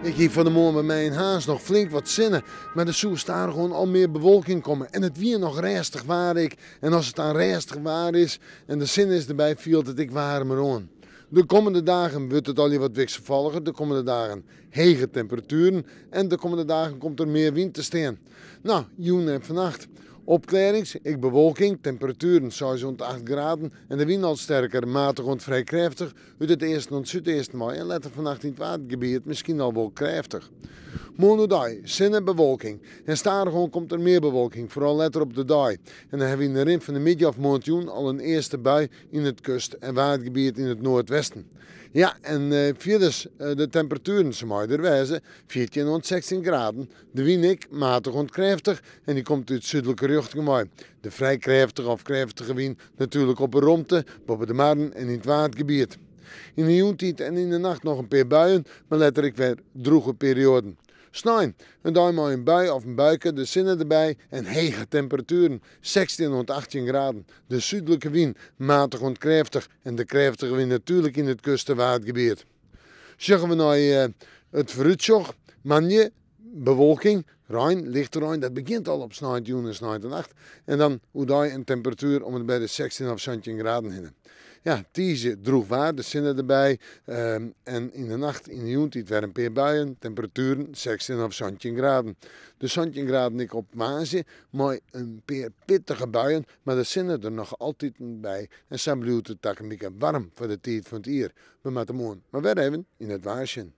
Ik hie fan 'e moarn by my yn Harns noch flink wat sinne, mar der soe stadichoan al mear bewolking komme en it wie noch rêstich waar ek. En as it dan rêstich waar is en de sinne is derby, fielt it ek waarmer oan. De kommende dagen wurdt it allegear wat wikselfalliger, de kommende dagen hege temperatueren en de kommende dagen komt der mear wyn te stean. No, jûn en fannacht opklearrings, ek bewolking, temperatueren 6 oant 8 graden en de wyn al sterker, matich oant frij krêftich út it easten oant súdeasten wei en letter fannacht yn it Waadgebiet miskien al wol krêftich. Moarn oerdei sinne, bewolking en stadichoan komt der mear bewolking, foaral letter op de dei. En dan hawwe we yn de rin fan de middei of moarntejûn al in earste bui yn it kust en Waadgebiet yn it noardwesten. Ja, en fierders de temperatueren, se meie der wêze, 14 oant 16 graden. De wyn ek matich oant krêftich en dy komt út súdlike rjochting wei. De frij krêftige of krêftige wyn natuerlik op 'e romte, boppe de marren en yn it Waadgebiet. Yn de jûntiid en yn de nacht noch in pear buien, mar letter ek wer drûge perioaden. Snein, in dei mei in bui of in buike, de sinne derby en hege temperatueren, 16 oant 18 graden. De súdlike wyn matich oant krêftich en de krêftige wyn natuerlik yn it kust- en Waadgebiet. Sjogge we nei it foarútsjoch, moandei bewolking, rein, lichte rein, dat begjint al op sneintejûn en sneintenacht. En dan oerdei in temperatuer om en by de 16 of 17 graden hinne. Ja, tiisdei drûch waar, de sinne derby en yn de nacht, yn de jûntiid wer in pear buien, temperatueren 16 of 17 graden. De 17 graden ek op woansdei mei in pear pittige buien, mar de sinne der noch altiten by en sa bliuwt it takom wike waarm foar de tiid fan it jier. We moatte moarn mar wer even yn it waar sjen.